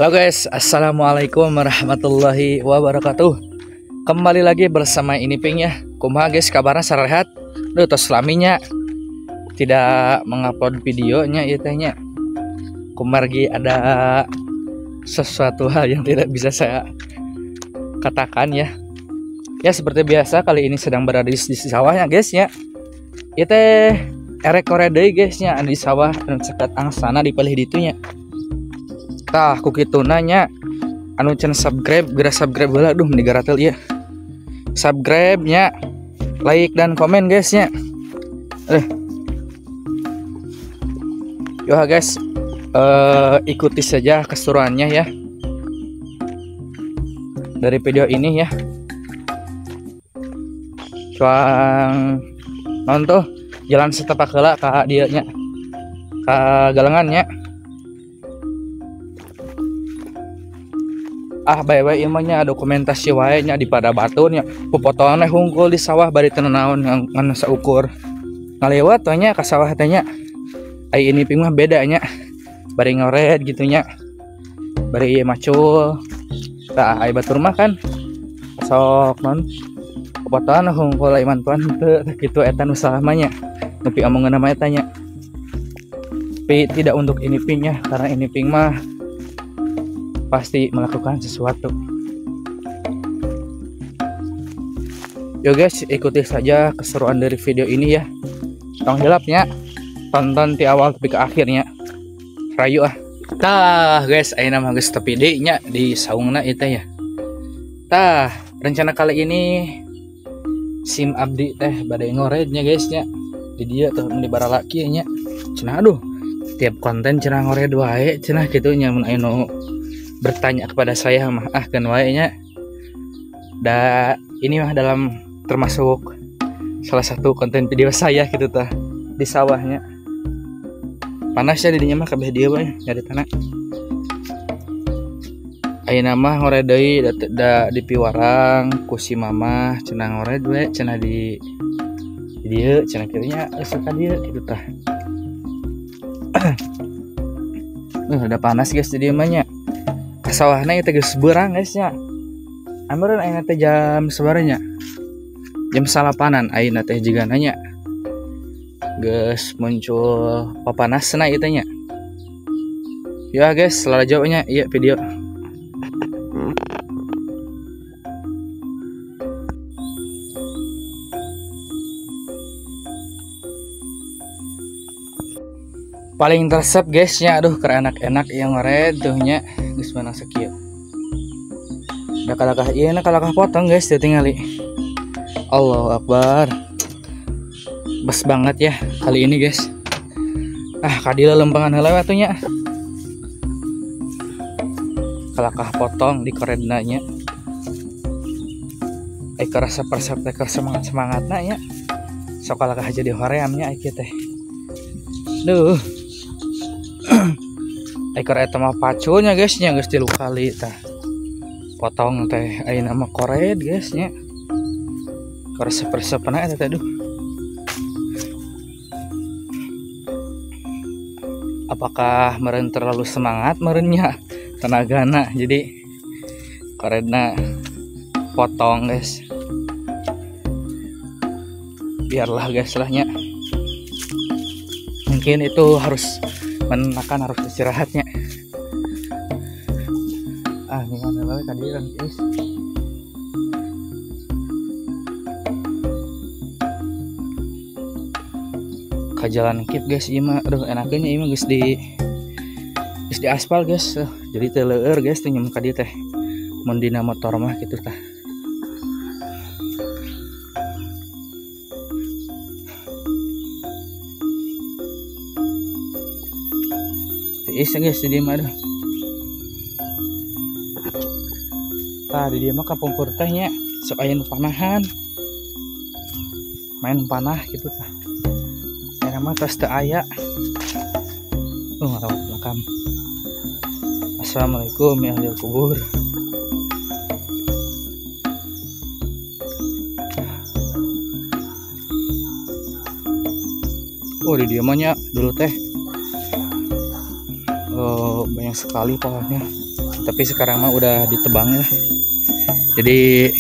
Halo guys, assalamualaikum warahmatullahi wabarakatuh. Kembali lagi bersama ini Ping ya. Kumaha guys, kabarnya sarehat? Duh, tos laminya tidak mengupload videonya ieu teh nya. Kumargi ada sesuatu hal yang tidak bisa saya katakan ya. Ya seperti biasa kali ini sedang berada di sawahnya guys ya. Ieu teh erek kore deui guys nya di sawah anu caket angsana di palih ditu nya. Tah ku kitu nanya anu can subscribe geura subscribe heula, duh meni garatel ieu. Subscribe nya, like dan komen guys nya. Yo guys, ikuti saja keseruannya ya dari video ini ya. Cuang nonton jalan setapak heula ka dieu nya, ka galengan nya. Ah bae wae ieu mah nya dokumentasi wae nya di pada batur nya, popotoan hungkul di sawah bari teu nanaon ngan saukur ngaliwat we nya ka sawah teh nya. Ai ini ping mah beda nya, bari ngored gitu nya, bari ieu macul. Tah ai batur mah kan sok non popotoan hungkul ai mantuan teu kitu eta nu salah mah nya, nepi omongan mah eta nya. Tapi tidak untuk ini ping nya, karena ini ping mah pasti melakukan sesuatu. Yo guys, ikuti saja keseruan dari video ini ya. Tong hilapnya, tonton di awal tapi ke akhirnya. Rayu ah. Tah guys, ayeuna mah geus tepi deui nya di saungna ieu teh ya. Tah, rencana kali ini sim abdi teh bade ngorednya guys nya. Di dieu tuh di baralaki nya. Cenah aduh, tiap konten cenah ngored wae cenah kitu nya mun aya nu bertanya kepada saya mah ah kan wae nya. Da ini mah dalam termasuk salah satu konten video saya gitu tah di sawahnya. Panas ya didinya mah kabeh dieu wae nyari tanah. Ayeuna mah ngored deui da di piwarang ku si mamah cenah ngored we cenah di dieu cenah kieu nya geus ka dieu kitu tah. Udah panas guys di dieu mah nya. Sawahna ieu teh geus beurang guys nya. Ameureun ayeuna teh jam sabaraha nya? Jam salapanan ayeuna teh jigana nya. Geus muncul papanasna ieu teh nya. Ya guys, lalajo nya ieu video. Paling teresep guys nya, aduh keur enak-enak ieu ngored tuh nya. Geus menang sakieu. Da kalakah ieu na kalakah potong guys teu tingali. Allahu akbar. Bes banget ya kali ini guys. Ah kadila lempengan heula we atuh nya. Kalakah potong di koredna nya. Keur resep-resep teh keur semangat-semangatna nya. Sok kalakah jadi hoream nya ieu teh. Duh. Ekor eta mah paculnya guys nya geus 3 kali tah. Potong teh ayeuna mah kored guys nya. Resep-resepna eta teh duh. Apakah meureun terlalu semangat meureunnya tenagana jadi koredna potong guys. Biarlah guys lah nya. Mungkin itu harus menekan, harus istirahatnya. Ah gimana banget tadi kan guys. Ke jalan kip guys ieu mah, aduh enaknya ieu mah geus di aspal guys. Jadi teu leueur guys teh nyem ka dieu teh. Mun dina motor mah kitu tah. Tiis guys di dieu mah aduh. Tah di dieu mah kapungkur teh nya sok aya nu panahan. Main panah gitu tah. Ayeuna mah tos teu aya. Ngarawat makam. Assalamualaikum ya ahli kubur. Oh di dieu mah nya dulu teh. Banyak sekali pohonnya. Tapi sekarang mah udah ditebang ya. Jadi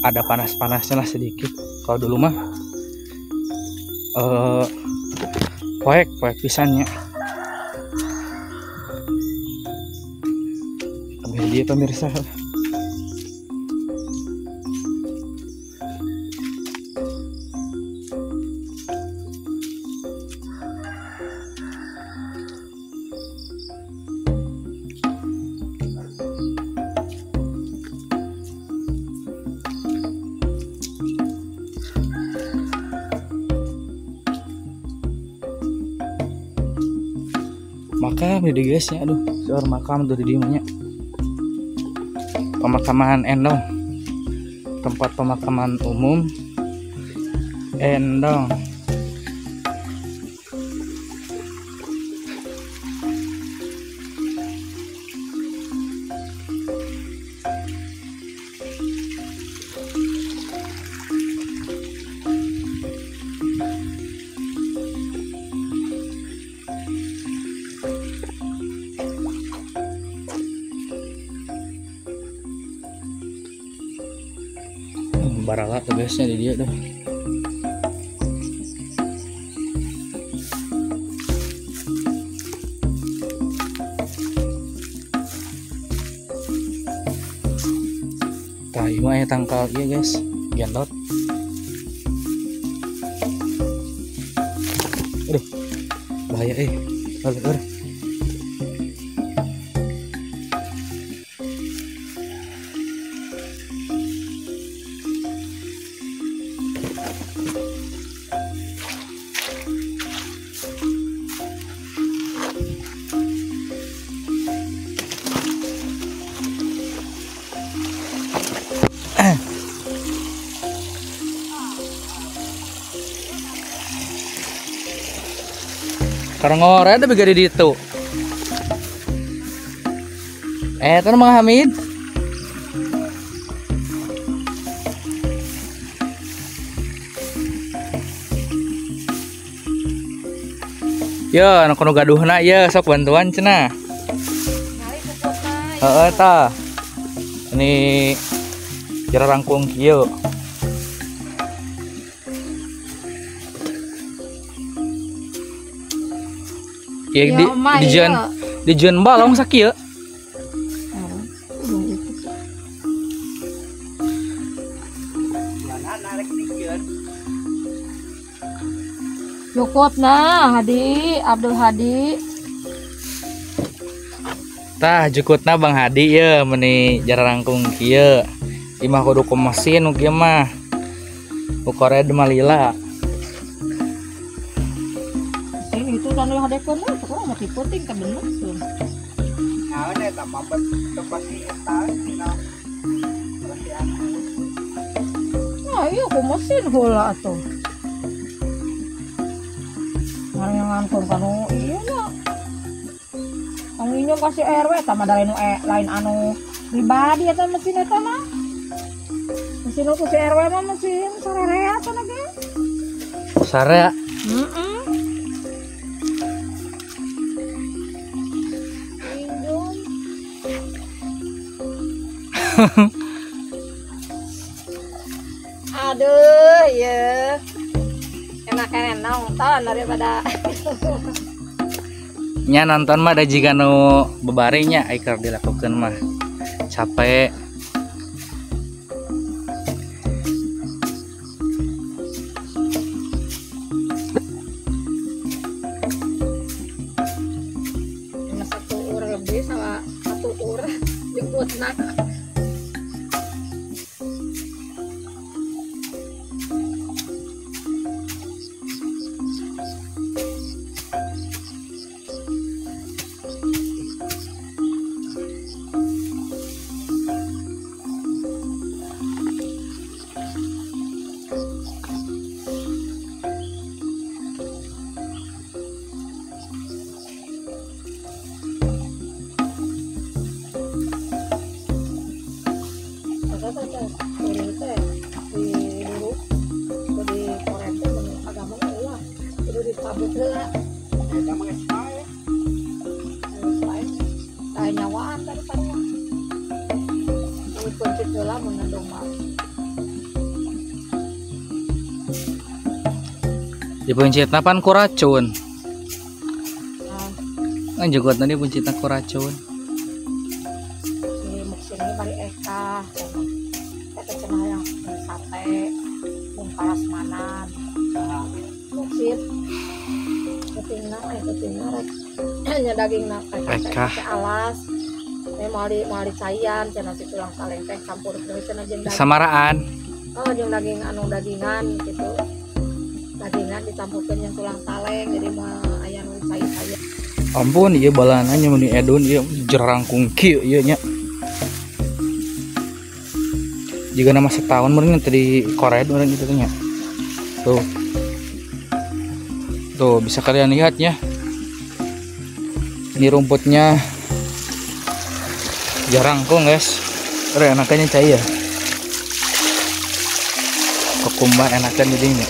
ada panas-panasnya lah sedikit. Kalau dulu mah poek pisannya. Ambil dia pemirsa. Makam di guys ya, aduh, seueur makam tuh di dieu nya. Pemakaman Endong, tempat pemakaman umum Endong. Barala tuh biasanya di dia tuh. Tah ieu mah aya tangkal ieu guys, gendot. Aduh, bahaya euy. Aduh. Karangore ada begadi di itu. Itu Mang Hamid. Ya, anu kudu gaduhna ya sok bantuan cenah. Heeh tah. Ini jara rangkung kieu. Ya, di jen balong sakieu. Jukut nah Hadi, Abdul Hadi. Tah jukutna Bang Hadi ye meni jara rangkung kieu. Imah kudu ku mesin nu kieu mah. Ukored malila. Itu kan udah ada kono, kok mau diputing ke bener tuh. Naon eta mabet pasti eta dina persian. Nah, iya ku mesin heula atuh. Ngarangan kanu ieu nya. Anu ieu kasih RW eta mah da lain anu pribadi eta mesin eta mah. Mesin ku si RW mah mesin sarerea cenah ge. Sarea. Heeh. Aduh, ya enakan nonton daripada nya nonton mah da jiga nu bebarinya aikar dilakukan mah capek. Satu ur lebih sama satu ur jemputna. Dipencet heula mun nendong mah. Dipencetna pan ku racun. Nah, jegotna dipencetna ku racun. Si muksin bari eka eta cenah yang sate mung parasmanan. Muksin kupingna kupingna rek nya dagingna teh alas. Moal dicayan cenah si tulang saleng teh campur deui cenah jeung daging. Samaraan. Oh, jeung daging anu dagingan gitu. Dagingan dicampurkeun jeung tulang saleng jadi moal aya nu cai-cai. Ampun ieu balana nya mun edun ieu jerangkung kieu ieu nya. Jika nama setahun meureun teh di kored meureun kitu nya. Tuh. Tuh bisa kalian lihat ya. Ini rumputnya jarangkung guys. Enakannya cair ya. Kukumba enakan jadinya.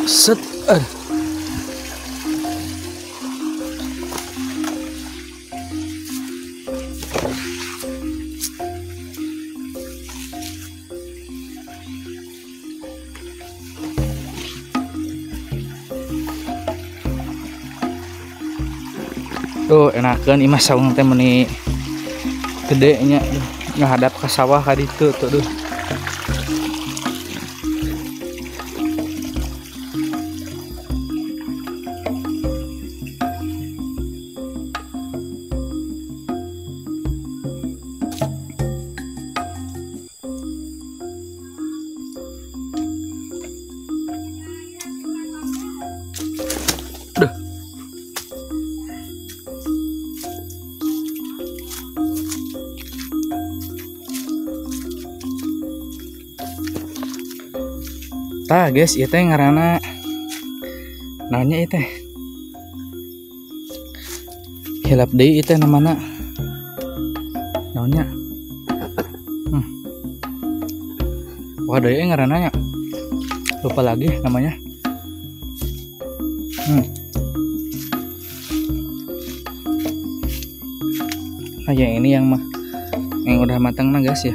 Set. Tuh enakan imah saung teh meni gede nya ngahadap ke sawah ka ditu tuh duh. Tah guys, ieu teh ngaranna naonnya ieu teh? Hilap deui ieu teh namana. Naonnya? Wah, deui ngaranna nya. Lupa lagi namanya. Nah, yang ini yang mah yang udah matang nah guys ya.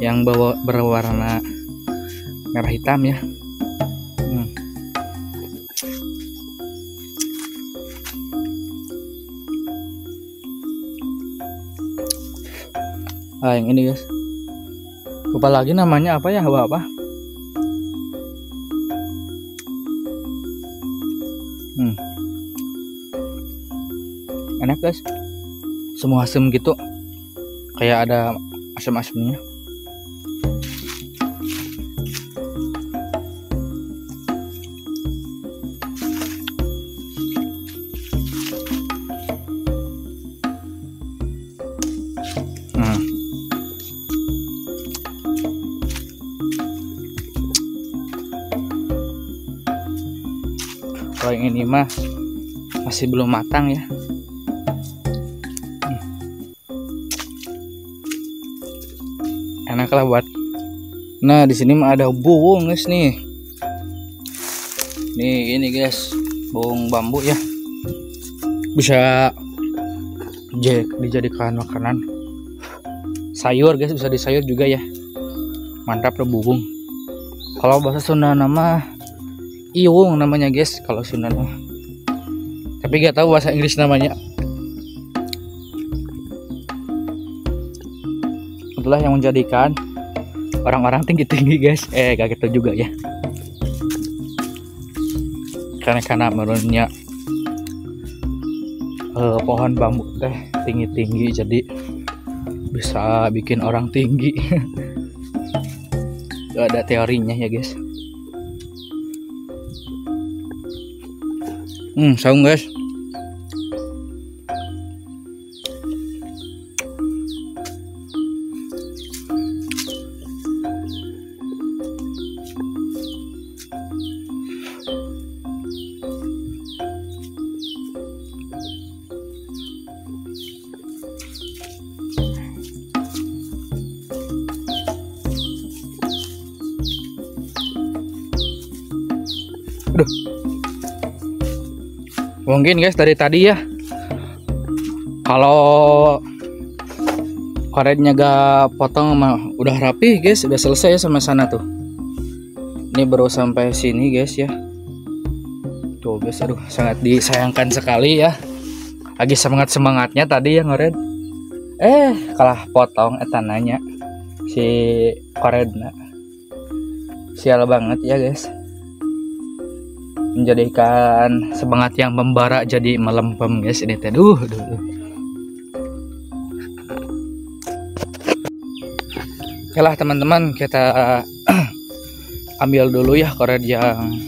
Yang bawa berwarna merah hitam ya. Ah, yang ini guys. Lupa lagi namanya apa ya, apa? Enak guys. Semua asem gitu. Kayak ada asem-asemnya. Kalau yang ini mah masih belum matang ya. Enak lah buat. Nah, di sini mah ada buwung guys nih. Nih ini guys, buwung bambu ya. Bisa dijadikan makanan. Sayur guys, bisa disayur juga ya. Mantap loh buwung. Kalau bahasa Sunda nama iwung namanya guys, kalau Sunda mah. Tapi gak tahu bahasa Inggris namanya. Itulah yang menjadikan orang-orang tinggi-tinggi guys. Gak gitu juga ya. Karena menurutnya pohon bambu teh tinggi-tinggi, jadi bisa bikin orang tinggi. Gak ada teorinya ya guys. Saung guys. Aduh. Mungkin guys dari tadi ya Kalau karetnya gak potong mah udah rapi guys, udah selesai sama sana tuh. Ini baru sampai sini guys ya. Tuh guys, aduh sangat disayangkan sekali ya. Lagi semangat-semangatnya tadi ya ngored. Kalah potong etananya si koredna. Sial banget ya guys. Menjadikan semangat yang membara jadi melempem guys ini teh. Duh. Oke lah teman-teman, kita ambil dulu ya kored yang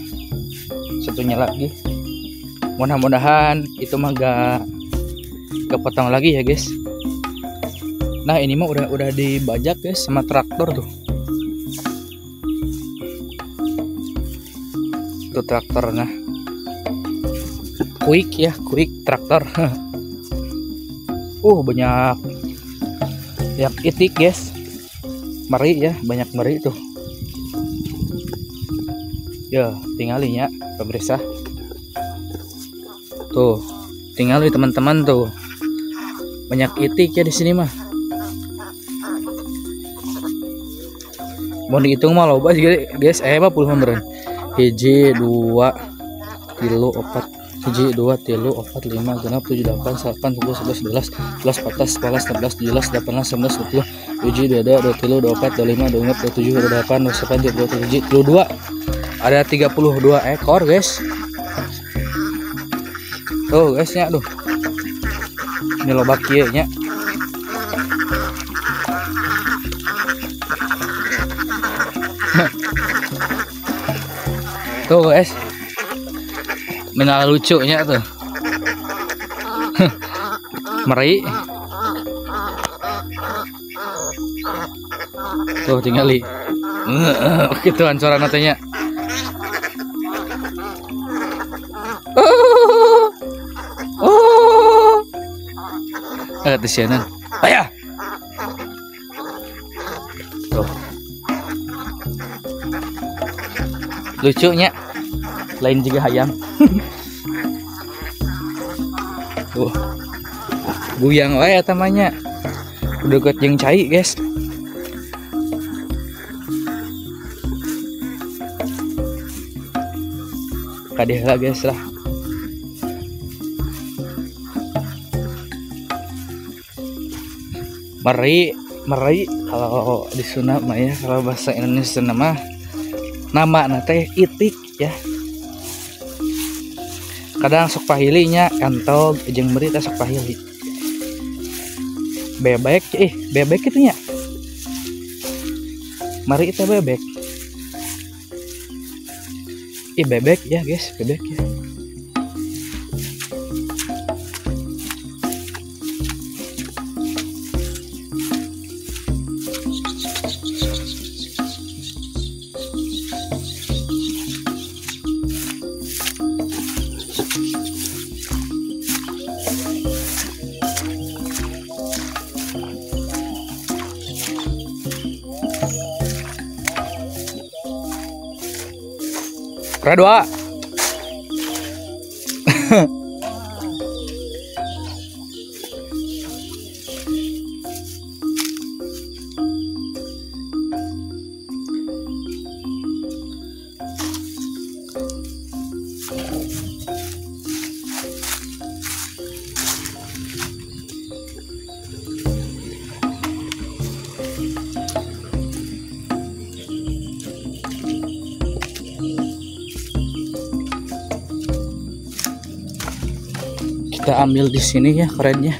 satunya lagi. Mudah-mudahan itu mah gak potong lagi ya guys. Nah ini mah udah dibajak guys sama traktor tuh. Tuh traktor, nah quick ya, quick traktor. Banyak yang itik guys. Meri ya, banyak meri tuh. Ya, tinggalinya pemirsa. Tuh, tinggali teman-teman tuh. Banyak itik ya di sini mah. Mau dihitung mah loba guys, mah puluhan beren. 1 2 3 4 1 2 3 4 5 6 7 8 9 10 11 12 14 15 16 17 18 19 20 21 22 23 24 25 26 27 28 29 30 32. Ada 32 ekor guys. Tuh guysnya, aduh. Ini loba kieu nya. Tuh guys. Menal lucunya tuh. Meri. Tuh tinggali. Gituan suara notenya. Tesianan. Ayah. Tuh. Lucunya. Lain juga hayam. Tuh. Guyang wae eta mah nya. Deket jeung cai, guys. Kadeh lah guys lah. Meri, meri kalau di Sunda mah ya, kalau bahasa Indonesia nama nama teh itik ya. Kadang sok pahilinya entog jeung meri teh sok pahili. Bebek, bebek itu nya. Meri teh bebek. Bebek ya guys, bebek ya. Dua. Kita ambil di sini ya kerennya.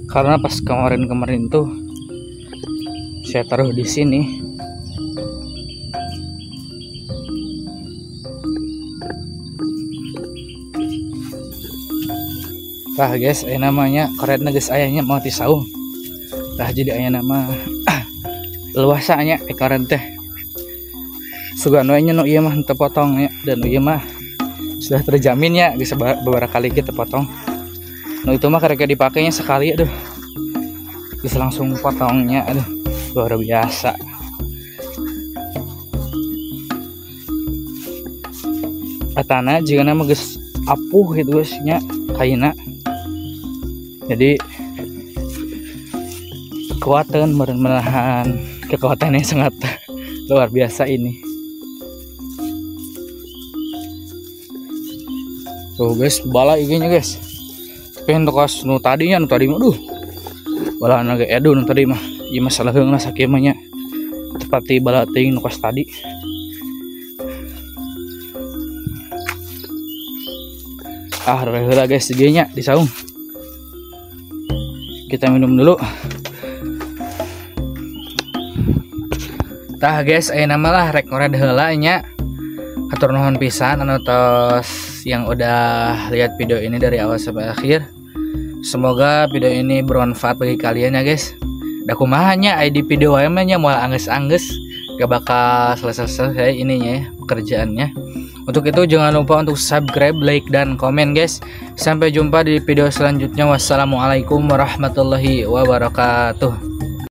Karena pas kemarin-kemarin tuh saya taruh di sini. Tah guys, aya namanya koretna geus aya nya mau ti saung. Tah jadi aya nama luasanya koret teh. Sugan we nya nu ieu mah henteu potong nya, dan nu ieu mah sudah terjamin ya geus beberapa kali kita potong. Nu itu mah karek dipakainya sekali aduh. Bisa langsung potongnya, aduh luar biasa. Atana jika nama geus apuh gitu guys nya kaina. Jadi kekuatan menahan kekuatannya sangat luar biasa ini. Tuh guys, bala IG-nya guys. Tapi untuk kaos nu tadinya, nu tadi mah duh. Bala naga edu nu tadi mah. Ieu masalah heung lah sakieu mah nya. Tepati bala teuing nu kaos tadi. Ah, heula guys IG-nya di saung. Kita minum dulu. Tah guys, ayeuna mah lah rek ngored heula nya. Hatur nuhun pisan anu tos yang udah lihat video ini dari awal sampai akhir. Semoga video ini bermanfaat bagi kalian ya guys. Da kumaha nya aya di video wae mah nya moal anggeus-anggeus, gak bakal selesai-selesai ininya ya pekerjaannya. Untuk itu jangan lupa untuk subscribe, like, dan komen guys. Sampai jumpa di video selanjutnya. Wassalamualaikum warahmatullahi wabarakatuh.